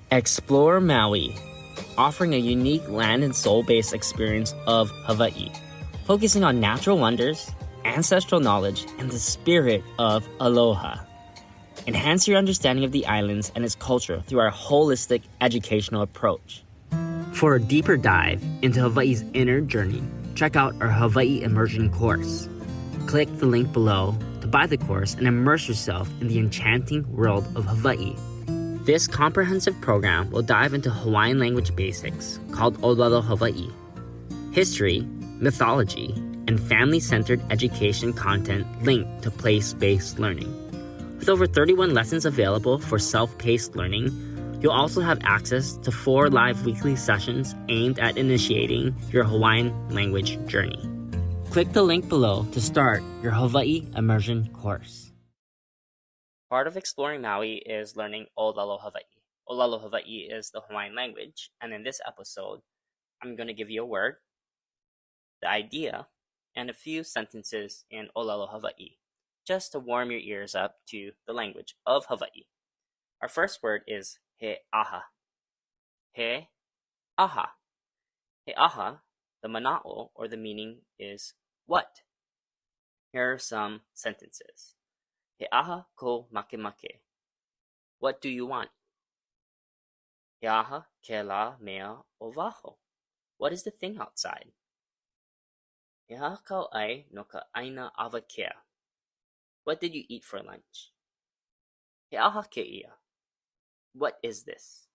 Explore Maui, offering a unique land and soul based experience of Hawaii, focusing on natural wonders, ancestral knowledge, and the spirit of aloha. Enhance your understanding of the islands and its culture through our holistic educational approach. For a deeper dive into Hawaii's inner journey, check out our Hawaii Immersion course. Click the link below to buy the course and immerse yourself in the enchanting world of Hawaii. This comprehensive program will dive into Hawaiian language basics called Olelo Hawaii, history, mythology, and family centered education content linked to place based learning. With over 31 lessons available for self paced learning, you'll also have access to four live weekly sessions aimed at initiating your Hawaiian language journey. Click the link below to start your Hawaii immersion course. Part of exploring Maui is learning Olelo Hawaii. Olelo Hawaii is the Hawaiian language, and in this episode, I'm going to give you a word, the idea, and a few sentences in Olelo Hawaii, just to warm your ears up to the language of Hawaii. Our first word is he aha. He aha. He aha, the mana'o, or the meaning is what? Here are some sentences. He aha ko makemake. What do you want? He aha ke la mea o waho. What is the thing outside? He aha kau ai no ka ʻaina awakea. What did you eat for lunch? He aha kēia. What is this?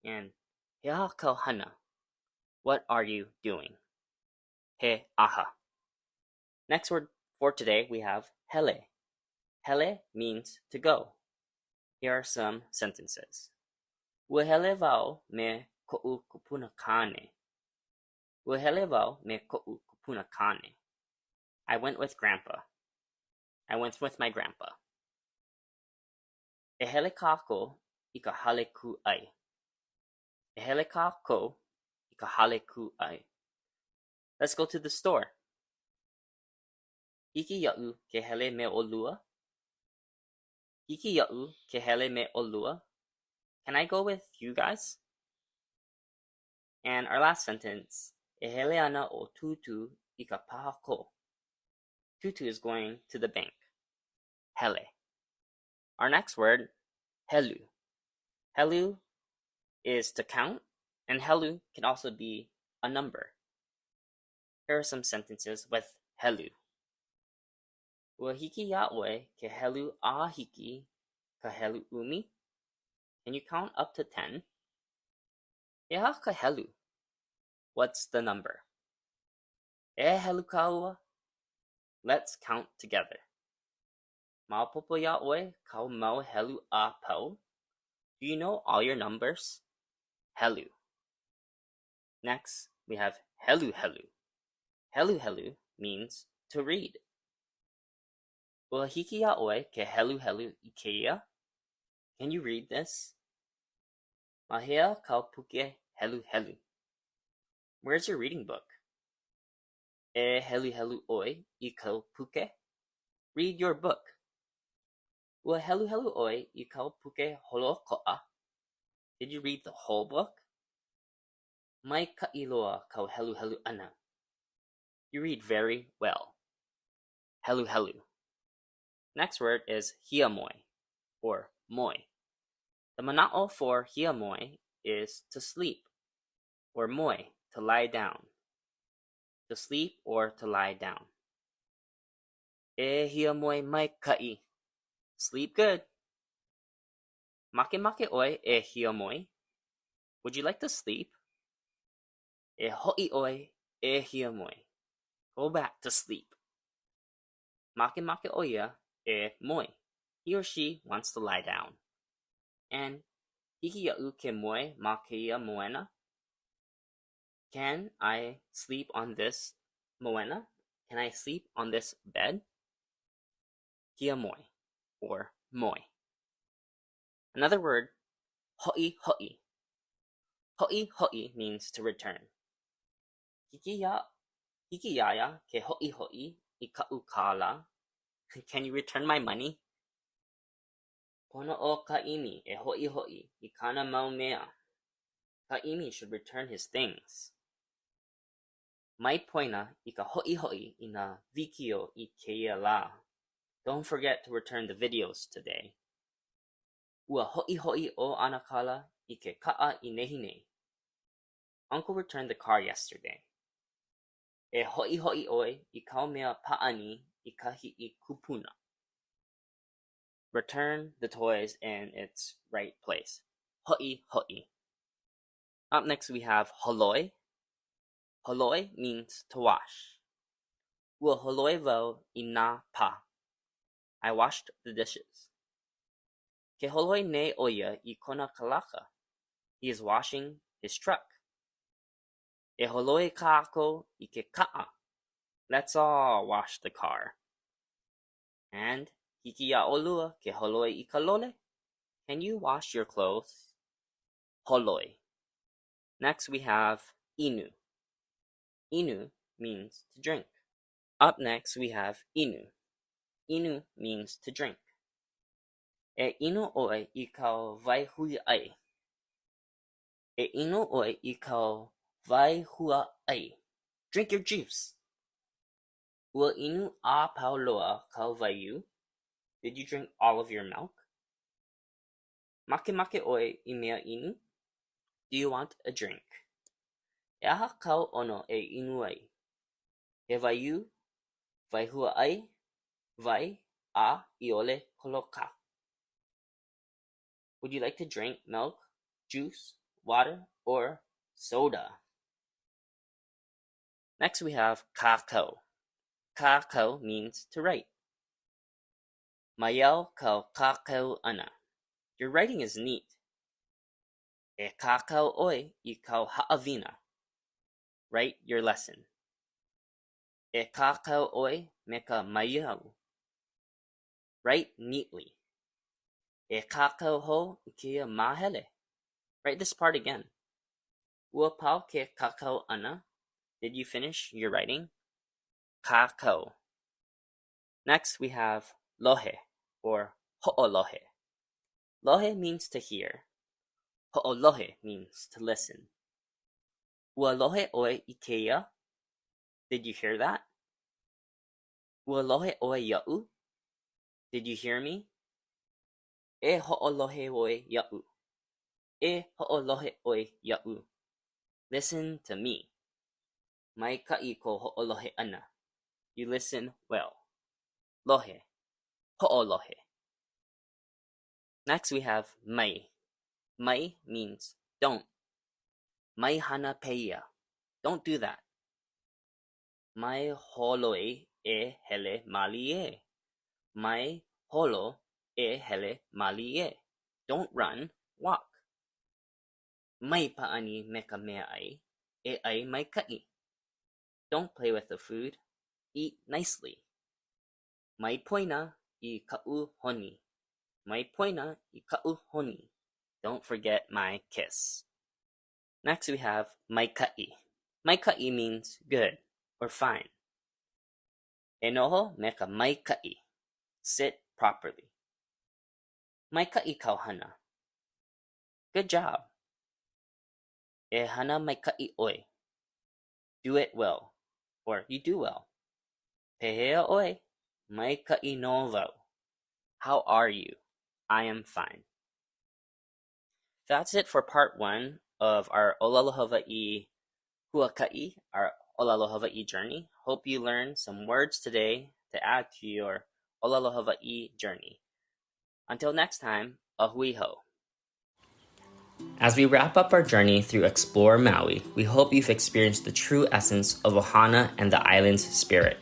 And he aha kau hana. What are you doing? He aha. Next word for today we have hele. Hele means to go. Here are some sentences. Ua hele wau me koʻu kupuna kāne. Ua hele wau me koʻu kupuna kāne. I went with grandpa. I went with my grandpa. E hele kākou i ka hale kūʻai. E hele kākou i ka hale kūʻai. Let's go to the store. Hiki iaʻu ke hele me ʻolua? Hiki iaʻu ke hele me ʻolua? Can I go with you guys? And our last sentence, e hele ana ʻo Tūtū i ka pahakō. Tūtū is going to the bank. Hele. Our next word, helu. Helu is to count, and helu can also be a number. Here are some sentences with helu. Ua hiki iā ʻoe ke helu a hiki ka helu ʻumi? Can you count up to 10? He aha ka helu? What's the number? E helu kāua? Let's count together. Maopopo iā ʻoe kāu mau helu a pau? Do you know all your numbers? Helu. Next, we have helu helu. Helu helu means to read. Ua hiki iā ʻoe ke heluhelu i kēia? Can you read this? Ma hea kāu puke heluhelu? Where's your reading book? E heluhelu ʻoe i kāu puke? Read your book. Ua heluhelu ʻoe i kāu puke holoʻokoʻa? Did you read the whole book? Maikaʻi loa kāu heluhelu ʻana. You read very well. Heluhelu. Next word is hiamoe or moe. The mana'o for hiamoe is to sleep or moe, to lie down. To sleep or to lie down. E hiamoe maikaʻi. Sleep good. Makemake ʻoe e hiamoe? Would you like to sleep? E hoʻi ʻoe e hiamoe. Go back to sleep. Makemake ʻo ia e moe. He or she wants to lie down. And hiki iaʻu ke moe ma kēia moena? Can I sleep on this moena? Can I sleep on this bed? Hiamoe or moe. Another word, hoʻi hoʻi. Hoʻi hoʻi means to return. Hiki iā, hiki iā ia ke hoʻi hoʻi i kaʻu kālā. Can you return my money? Pono ʻo Kaʻimi e hoʻihoʻi i kāna mau mea. Kaʻimi should return his things. Mai poina i ka hoʻihoʻi i nā wikiō i kēia lā. Don't forget to return the videos today. Ua hoʻihoʻi ʻo ʻAnakala i ke kaʻa i nehinei. Uncle returned the car yesterday. E hoʻihoʻi ʻoe i kāu mea pāʻani i kahi i kupuna. Return the toys in its right place. Hoʻihoʻi. Up next we have holoi. Holoi means to wash. Ua holoi wau i nā pā. I washed the dishes. Ke holoi nei ʻo ia i kona kalaka. He is washing his truck. E holoi kākou i ke kaʻa. Let's all wash the car. And hiki iā ʻolua ke holoi i ka lole? Can you wash your clothes? Holoi. Next we have inu. Inu means to drink. Up next we have inu. Inu means to drink. E inu ʻoe i kāu wai huaʻai. E inu ʻoe i kāu wai huaʻai. Drink your juice. Ua inu a pau loa kāu waiū? Did you drink all of your milk? Makemake ʻoe i mea inu? Do you want a drink? He aha kāu ʻono e inu ai? He waiū, wai huaʻai, wai, a i ʻole koloka? Would you like to drink milk, juice, water, or soda? Next we have kākau. Kākau means to write. Maiau kāu kākau ʻana. Your writing is neat. E kākau ʻoe i kāu haʻawina. Write your lesson. E kākau ʻoe me ka maiau. Write neatly. E kākau hou i kēia māhele. Write this part again. Ua pau ke kākau ʻana? Did you finish your writing? Kākau. Next we have lohe or hoʻolohe. Lohe means to hear. Hoʻolohe means to listen. Ua lohe ʻoe i kēia? Did you hear that? Ua lohe ʻoe iaʻu? Did you hear me? E hoʻolohe ʻoe iaʻu. E hoʻolohe ʻoe iaʻu. Listen to me. Maikaʻi kou hoʻolohe ʻana. You listen well. Lohe. Hoʻolohe. Next we have mai. Mai means don't. Mai hana pēia. Don't do that. Mai holoi e hele mālie. Mai holo e hele mālie. Don't run, walk. Mai pāʻani me ka meaʻai, e ʻai maikaʻi. Don't play with the food, eat nicely. Mai poina i kaʻu honi. Mai poina i kaʻu honi. Don't forget my kiss. Next we have maikaʻi. Maikaʻi means good or fine. E noho me ka maikaʻi. Sit properly. Maikaʻi kāu hana. Good job. E hana maikaʻi ʻoe. Do it well or you do well. Pehea ʻoe? Maikaʻi nō wau. How are you? I am fine. That's it for part one of our ʻŌlelo Hawaiʻi huakaʻi, our ʻŌlelo Hawaiʻi journey. Hope you learned some words today to add to your ʻŌlelo Hawaiʻi journey. Until next time, a hui hou. As we wrap up our journey through Explore Maui, we hope you've experienced the true essence of Ohana and the island's spirit.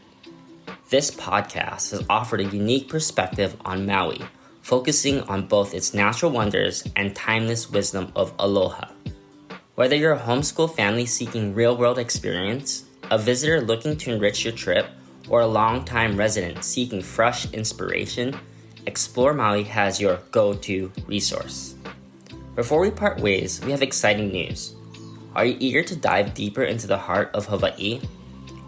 This podcast has offered a unique perspective on Maui, focusing on both its natural wonders and timeless wisdom of aloha. Whether you're a homeschool family seeking real world experience, a visitor looking to enrich your trip, or a longtime resident seeking fresh inspiration, Explore Maui has your go to resource. Before we part ways, we have exciting news. Are you eager to dive deeper into the heart of Hawaii?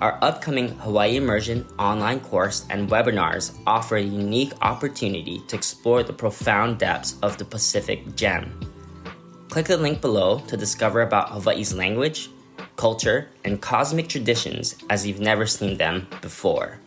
Our upcoming Hawaii Immersion online course and webinars offer a unique opportunity to explore the profound depths of the Pacific gem. Click the link below to discover about Hawaii's language, culture, and cosmic traditions as you've never seen them before.